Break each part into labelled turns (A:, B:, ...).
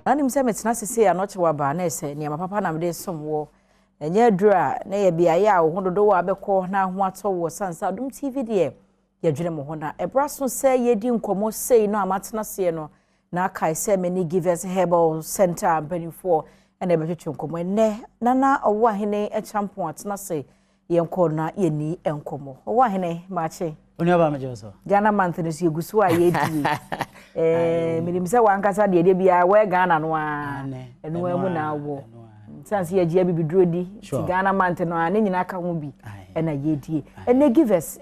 A: Nanim sɛ metena sese a nɔkye waba na ɛsɛ nneɛma papa na mede som wɔ. Ɛnyɛ aduru a na yɛ beaeɛ a wo ho dodoɔ a bɛkɔ na ho atɔ wɔ sansa Adom TV deɛ yɛdwene mo ho na ɛbra so sɛ yɛdi nkɔmmɔ sei no a matena seɛ no na akae sɛ me ne Givers Herbal Center mpanimfoɔ ɛna ɛbɛtwetwe nkɔmmɔ ɛnnɛ. Nana Ɔwɔ Ahene Kyampɔn atena se yɛnkɔ na yɛni nkɔmmɔ. Ɔwɔ Ahene, maakye.
B: Onuaba, megye wo so.
A: Ghana month no so yɛgu so a yɛdie. Menim sɛ wankasa deɛ deɛ biara wɔyɛ Ghana no a ɛno mu na awɔ sane sɛ yɛgye abibiduro di nti Ghana month no a ne nyinaa ka ho bi ɛna yɛdie. Ɛnɛ Givers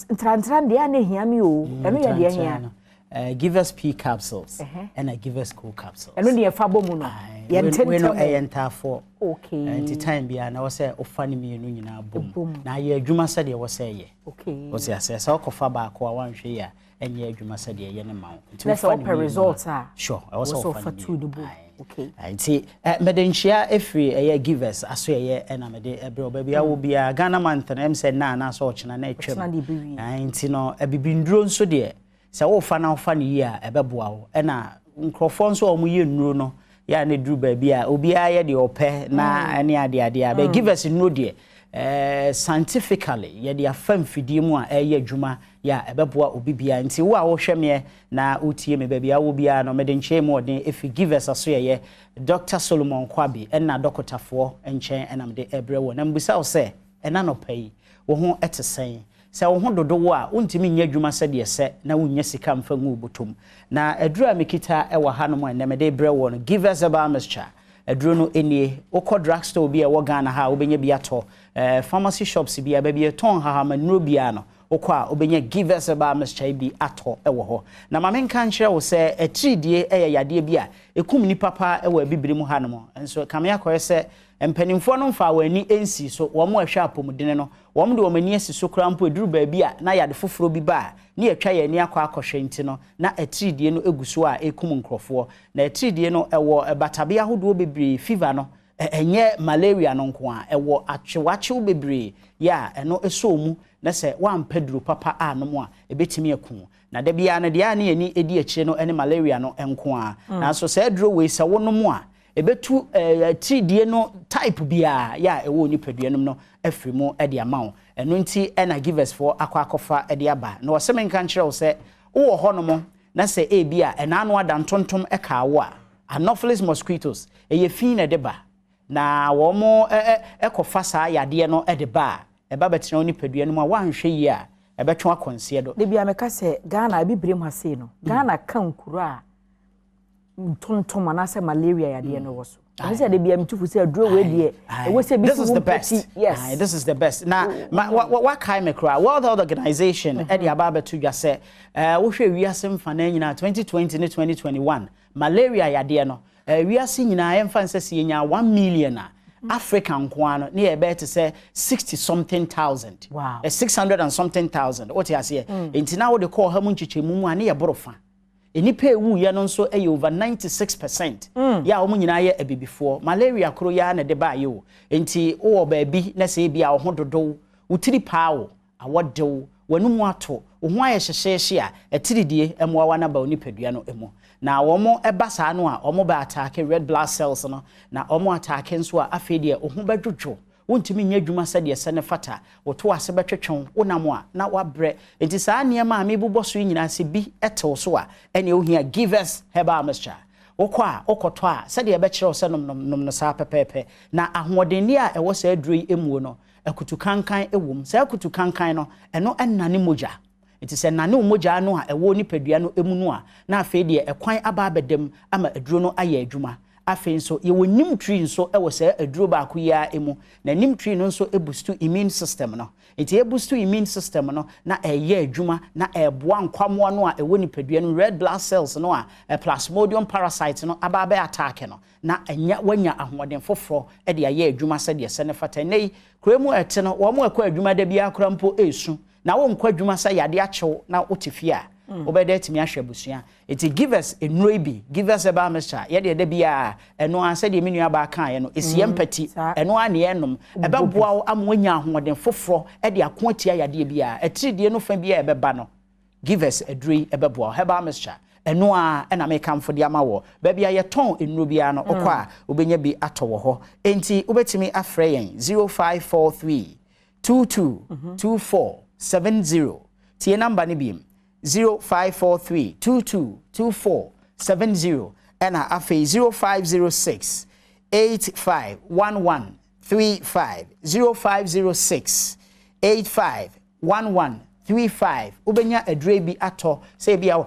A: ntrantran deɛ a na ehia mi o, ɛno yɛ deɛ hia.
B: Givers P capsules ɛna Givers Co capsules.
A: Ɛno deɛ ɛfa bɔ mu no.
B: Yɛn ntɛntɛm no ɛyɛ ntaafoɔ. Nti time biara na wɔsɛ ɔfa ne mmienu nyinaa bɔ mu na ayɛ adwuma sɛdeɛ wɔsɛ yɛ. Wɔsɛ asɛ sɛ ɔkɔfa baako a wanhwɛ yi a, ɛnyɛ adwuma sɛdeɛ ɛyɛ ne ma wo.
A: Nti wofa ne mmienu result a,
B: sure, ɛwɔ sɛ ɔfa ne mmienu. Nti mede nkyia efiri ɛyɛ Givers aso ɛyɛ ɛna mede ɛbrɛ ɔbaabi awo biara. Ghana month no sɛ na anaasɛ ɔkyena na atwam, nti no abibinduro nso deɛ, sɛ wofa na wofa no yie a, ɛbɛboa wo. Ɛna nkurɔfoɔ nso a wɔyɛ nnuro no yɛ a, ne duru baabi a obiara yɛ deɛ ɔpɛ na ɛne adeadeɛ a bɛ Givers nnuro deɛ, scientifically yɛde afa mfidie mu a ɛyɛ adwuma yɛ a ɛbɛboa obi biara. Nti wo a wohwɛ meɛ na wotie me baabi a wo biara no, mede nkyɛn mu ɔden ɛfi Givers aso yɛyɛ Dr Solomon Kwabi ɛna dɔkotafoɔ nkyɛn ɛna mede ɛbrɛ wɔ. Na mbisa wo sɛ ɛna nɔpa yi wo ho ɛte sɛn? Sɛ wo ho dodowo a wontumi nyɛ adwuma sɛdeɛ sɛ na wonya sika mfa ngu wo bɔtɔm na aduru a mekita ɛwɔ hanom a ɛnɛ mede brɛ wɔ no, Givers Herbal Mixture aduro no nie. Wokɔ drug store bi a ɛwɔ Ghana ha a, wobɛnya bi atɔ. Pharmacy shops bi a baabi ɛtɔn hahamanuro biara no, wokɔ a wobɛnya Givers Herbal Mixture bi atɔ ɛwɔ hɔ. Na ma menka nkyerɛ wo sɛ atiridie ɛyɛ yadeɛ bi a ɛkum nipa paa ɛwɔ abibire mu hanom. Nso kame akɔyɛ sɛ mpanimfoɔ no mfa wɔn ani nsi so, wɔn a ɛhwɛ apɔmuden no, wɔn de wɔn ani asi so koraa mpo. Eduru baabi a na yade foforɔ bi ba a ne yɛtwa yɛn ani akɔ akɔhwɛ, nti no na atiridie no egu so a ɛkum nkurɔfoɔ. Na atiridie no ɛwɔ batabe ahodoɔ bebree. Fever no ɛnyɛ malaria no nko a, ɛwɔ atwewakyew bebree yɛ a ɛno ɛsɔ mu na sɛ wampɛ duro papa anom a, ɛbɛtumi aku. Na da biara no deɛ a ne yɛni edi akyire no ne malaria no nko a. Nanso saa aduro wei, sɛ wonom a, ɛbɛtu atiridie no type biara yɛ a ɛwɔ nipadua no mu no afiri mu de ama wo. Ɛno nti ɛna Givers foɔ akɔ akɔfa de aba. Na wɔsɛ menka nkyerɛ wo sɛ wowɔ hɔnom na sɛ ebi a ɛna ano ada ntontom ɛka wo a, Anopheles mosquitoes ɛyɛ fi na ɛde ba na wɔn ɛkɔfa saa yadeɛ no de ba a, ɛba bɛtena wo nipadua no mu a, woanhwɛ yie a, ɛbɛtwe akɔnseɛ do.
A: Debi a meka sɛ Ghana abibire mu ha sei no, Ghana ka nkuro a ntontom anaasɛ malaria yadeɛ no wɔ so. Ɛno sɛ debi a metufu sɛ aduro wei deɛ, ɛwɔ sɛ bi
B: si wo mpɛti. Yes, this is the best. Na wakae me koraa, World Health Organization ɛde aba abɛto dwa sɛ wohwɛ wiase mfa nyinaa, 2020 ne 2021 malaria yadeɛ no, wiase nyinaa yɛmfa nsɛ sɛ yɛnya 1 million a, Africa nko ara no ne yɛbɛyɛ te sɛ 60 something thousand. 600 and something thousand, wote aseɛ? Nti na wode kɔɔ ha mu nkyekyɛmu mu a, ne yɛboro fa. Nnipa ewuiɛ no nso yɛ over 96% yɛ a wɔn nyinaa yɛ abibifoɔ. Malaria koro yɛ a na de baayɛ o. Nti wowɔ baabi na sɛ ebi a wo ho dodow, wo tiri paa wo, awɔ dew, w'anum ato, wo ho ayɛ hyehyɛhye a, atiridie mmoawa no aba wo nipadua no mu. Na wɔn ɛba saa no a, wɔn bɛ attack red blood cells no. Na wɔn attack nso a, afei deɛ wo ho bɛdwodwo, wontumi nyɛ adwuma sɛdeɛ sɛ ne fata, woto ase bɛtwetwe wonam a na wabrɛ. Nti saa nneɛma a mebobɔ so yi nyinaa, sɛ bi ɛtew so a, ɛne ohia Givers Herbal Mixture. Wokɔ a wokɔtɔ a, sɛdeɛ ɛbɛkyerɛ wo sɛ nom nom nom no saa pɛpɛɛpɛ. Na ahoɔdenneɛ a ɛwɔ saa aduro yi muo no, akutu kankan wɔ mu. Saa akutu kankan no, ɛno ɛnane mogya. Nti sɛ nane wo mogya no a ɛwɔ nipadua no mu no a, na afei deɛ ɛkwan aba abɛdam ama aduro no ayɛ adwuma. Afei nso yɛwɔ neem tree nso wɔ saa aduro baako yi ara mu. Na neem tree no nso boost immune system no. Nti ɛboost immune system no na ɛyɛ adwuma na ɛboa nkwamoa no a ɛwɔ nipadua no, red blood cells no a Plasmodium parasite no aba abɛ attack no, na ɛnya wanya ahoɔden foforɔ de ayɛ adwuma sɛdeɛ sɛ ne fata. Nnɛ yi kuro mu ɛte no, wɔn ɛkɔ adwuma da biara koraa mpo ɛresu. Na wonkɔ adwuma sɛ yade akyew na wote fie a, wobɛda atumi ahwɛ abusua. Nti Givers nnuro yi bi, Givers Herbal Mixture, yɛde ɛda biara ɛno ara sɛdeɛ me nua baa kaeɛ no, ɛsi yɛn mpati. Ɛno ara ne yɛnom ɛbɛboa wo ama woanya ahoɔden foforɔ de ako atia yadeɛ biara, atiridie no fa biara ɛbɛba no. Givers aduro yi ɛbɛboa wo. Herbal mixture. Ɛno ara na mekamfo de ama wɔ. Baabi a yɛtɔn nnuro biara no, wokɔ a wobɛnya bi atɔ wɔ hɔ. Enti wobɛtumi afrɛ yɛn 0543 22 24 70. Tie namba no biem, 0543 22 24 70, ɛna afei 0506 85 11 35, 0506 85 11 35. Wobɛnya aduro bi atɔ sɛ ebi a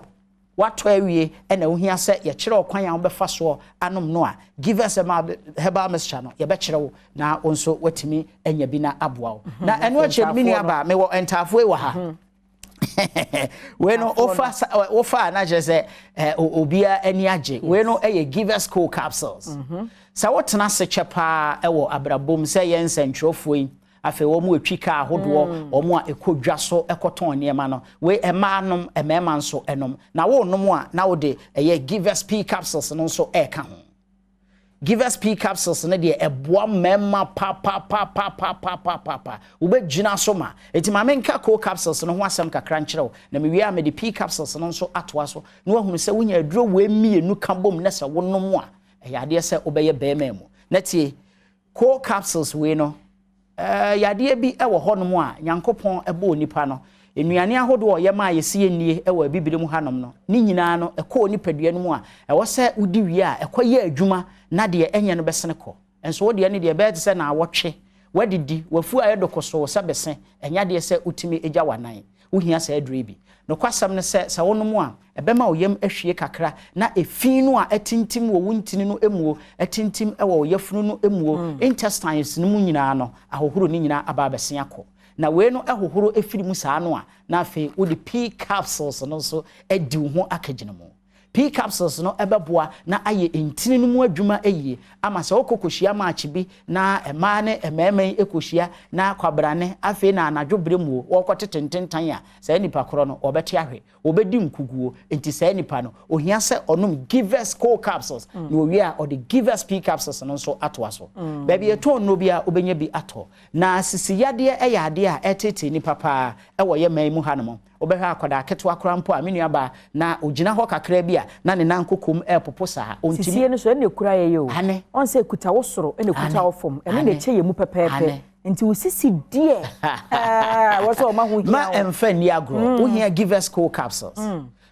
B: watɔ awie ɛna wohia sɛ yɛkyerɛ ɔkwan a wobɛfa soɔ anom no a, Givers Herbal Mixture no, yɛbɛkyerɛ wo na wo nso watumi anya bi na aboa wo. Na ɛno akyire no, me nua baa, mewɔ ntaafoɔ yi wɔ ha. Wei no, wofa wofa a, na kyerɛ sɛ obiara ani agye. Wei no yɛ Givers Co capsules. Sɛ wotena ase kyɛ paa ɛwɔ abrabom sɛ yɛn nsɛntwerɛfoɔ yi, afei wɔn a etwi kaa ahodoɔ, wɔn a ɛkɔ dwa so ɛkɔtɔn nneɛma no, wei mmaa nom, mmarima nso nom. Na wɔrenom a, na wɔde ɛyɛ Givers P capsules no nso ɛreka ho. Givers P capsules no deɛ, ɛboa mmarima papapapapapapapa, wobɛgyina so ma. Eti maame nka Co capsules no ho asɛm kakra nkyerɛ wo, na mewie a, mede P capsules no nso atoa so na wahunu sɛ wonya aduro wei mmienu ka bom na sɛ wonom a, ɛyɛ adeɛ sɛ wobɛyɛ bɛrima mu. Na tie, Co capsules wei no, yadeɛ bi wɔ hɔnom a Nyankopɔn bɔɔ nipa no, nnuane ahodoɔ a ɔyɛ maa yɛsi yɛnnie wɔ abibire mu hanom no, ne nyinaa no ɛkɔɔ nipadua no mu a, ɛwɔ sɛ wodi wie a, ɛkɔyɛ adwuma na deɛ ɛnyɛ no bɛsene kɔ. Nso wo deɛ no deɛ, ɛbɛyɛ te sɛ naawɔtwe wadidi wafu ayɛ dɔkɔsoo sɛ bɛse. Ɛnyɛ adeɛ sɛ wotumi gya w'anan. Wohia saa aduro bi. Nokwasɛm no sɛ wonom a, ɛbɛma wo yam ahwie kakra na efi no a ɛtintim wɔ wo ntini no emuo, ɛtintim wɔ wo yafunu no emuo, intestines no mu nyinaa no, ahohoro no nyinaa aba abɛsen akɔ. Na wei no ɛhohoro efiri mu saa no a, na afei wode P capsules no nso adi wo ho akagyina mu. P capsules no ɛbɛboa na ayɛ ntini no mu adwuma yie ama sɛ wokɔ kɔhyia maakye bi na mmaa ne mmarima yi kɔhyia na kwabrane, afei na anadwo berɛ mu wɔrekɔtete ntentan a, saa nipa korɔ no wɔbɛte ahwɛ, wɔbɛdi nkuguo. Nti saa nipa no ohia sɛ ɔnom Givers Co capsules na owie a, ɔde Givers P capsules no nso atoa so. Baabi yɛtɔn nnuro bi a, wobɛnya bi atɔ. Na sisi yadeɛ yɛ adeɛ a ɛtete nipa paa ɛwɔ yɛ man mu hanom. Wobɛhwɛ akwadaa ketewa koraa mpo a, me nua baa, na ogyina hɔ kakra bi a, na ne nan kokom ɛɛpopo saa, ɔntumi.
A: Sisie no so ɛna ekura yɛ yɛ o.
B: Ane.
A: Ɔn sɛ ekuta wo soro ɛna ekuta wo fam, ɛno na ɛkyɛ yɛ mu pɛpɛɛpɛ. Nti wo sisi deɛ wɔ sɛ ɔma ho hia.
B: Ma ɛmfa nni agorɔ. Wohia Givers Co capsules.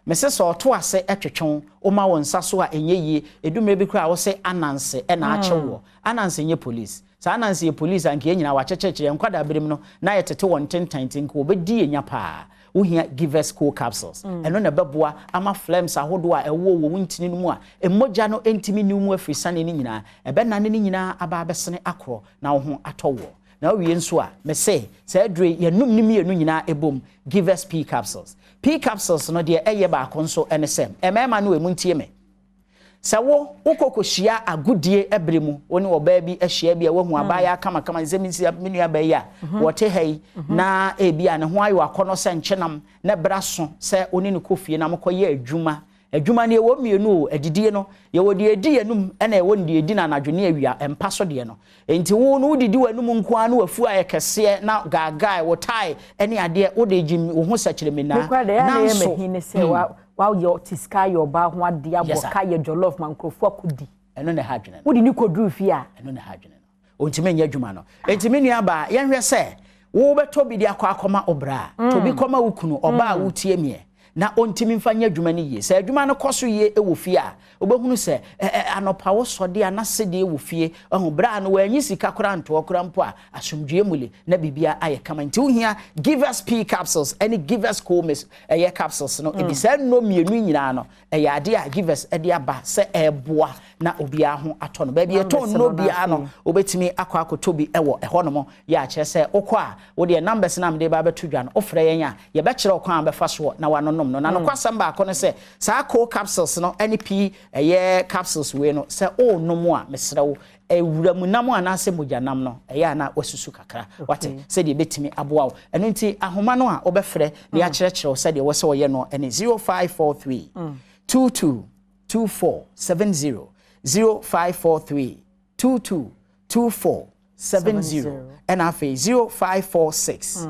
B: Mese sɛ ɔto ase ɛtwetwe woma wo nsa so a, ɛnyɛ yie. Edumire bi koraa a, wɔsɛ ananse ɛna akye wɔ. Ananse nyɛ police. Saa ananse yɛ police a, nka yɛn nyinaa wakyekyerɛkyerɛ yɛn nkwadaa birim no na yɛtete wɔn ntentan, nti nka wɔbɛdi yɛn nya paa. Wohia Givers Co capsules. Ɛno na ɛbɛboa ama phlegms ahodoɔ a ɛwɔ wɔ wo ntini no mu a mmogya no ntumi ni mu afiri sane no nyinaa, ɛbɛnane no nyinaa aba abɛsene akorɔ na wo ho atɔ woɔ. Na wowie nso a, mese saa aduro yi, yɛnum ne mmienu nyinaa ɛbom, Givers P capsules, P capsules no deɛ, ɛyɛ baako nso ɛne sɛ mmarima no, emu ntie me, sɛ wo wokɔ kɔhyia agodie ɛberɛ mu, wo ne ɔbaa bi ahyia bi a, woahu abaayewa kamakama sɛ me nua baa yi a wɔte ha yi, na ebi a ne ho ayɛ akɔnɔ sɛ nkyenam, na ɛberɛ so sɛ wo ne no kɔ fie na mokɔyɛ adwuma. Adwuma no yɛwɔ mmienu o. Adidie no, yɛwɔ deɛ ɛdi yɛnum, ɛna ɛwɔ deɛ ɛdi no anadwo ne awia mpa so deɛ no. Nti wo no, wodidi w'anum nko ara na wafu ayɛ kɛseɛ na gaagae wo tae ne adeɛ, wode gye wo ho sɛkyerɛminaa.
A: Nanso ne sɛ wayɛ te sika, ayɛ ɔbaa ho adeɛ, abɔ ka, yɛ jollof ma nkurɔfoɔ akɔdi.
B: Ɛno na ɛha adwene no.
A: Wode ne kɔduru fie a,
B: ɛno na ɛha adwene no, ɔntumi nyɛ adwuma no. Nti me nua baa, yɛnhwɛ sɛ wobɛtɔ bi de akɔ akɔma ɔbra a, tɔ bi kɔma wo kunu. Ɔbaa a wotie miɛ na ɔntumi mfa nyɛ adwuma no yie, sɛ adwuma no kɔ so yie wɔ fie a, wobɛhunu sɛ anɔpa wo sɔde a na sedeɛ wɔ fie ɔho berɛ a no wɔanyi sika koraa ntoɔ koraa mpo a, asomdwie mu le na biribia ayɛ kama. Nti wohia Givers P capsules ɛne Givers Co-Mix ɛyɛ capsules no ebi. Saa nnuro mmienu nyinaa no, ɛyɛ adeɛ a Givers de aba sɛ ɛɛboa na obiara ho atɔ no. Baabi yɛtɔn nnuro biara no, wobɛtumi akɔ akɔtɔ bi wɔ ɛhɔnom. Yɛ akyerɛ sɛ wokɔ a, wodeɛ numbers no a mede ba bɛto dwa no, wofrɛ yɛn a, yɛbɛkyerɛ wo kwan a bɛfa soɔ na wanonom no. Na nokwasɛm baako no sɛ saa Co capsules no ne P ɛyɛ capsules wei no, sɛ wonom a, mesrɛ wo, awuramu nam anaasɛ mogya nam no, ɛyɛ a na wasusu kakra, wate, sɛdeɛ ɛbɛtumi aboa wo. Ɛno nti ahoma no a wobɛfrɛ na yɛakyerɛkyerɛ wo sɛdeɛ wɔ sɛ wɔyɛ no ɛne 0543 22 24 70, 0543 22 24 70, ɛna afei 0546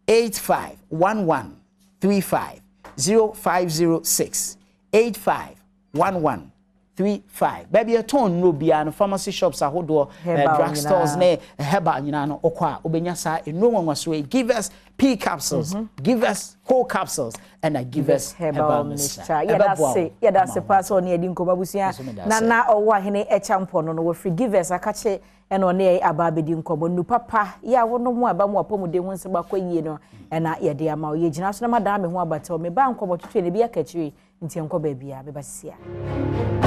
B: 85 11 35, 0506. 85 11 35. Baabi ɛtɔn nnuro biara no, pharmacy shops ahodoɔ, drug stores ne herbal nyinaa no, wokɔ a wobɛnya saa nnuro nwanwasoɔ yi, Givers P capsules, Givers Co capsules ɛna Givers herbal mixture.
A: Yɛda yɛda ase paa sɛ ɔne yɛdi nkɔmmɔ. Abusua, Nana Ɔwɔ Ahene ɛkya mpɔ no, wɔfiri Givers akakye ɛna ɔne yɛ aba abɛdi nkɔmmɔ. Nu papa yɛ a wɔnom a ɛba mu apɔmuden ho nsɛm akɔ yie no ɛna yɛde ama wo. Yɛgyina so na madan me ho abatɛw meba nkɔmmɔ twitwe ne bi aka akyire, nti nkɔ baabi a bɛba sisi a.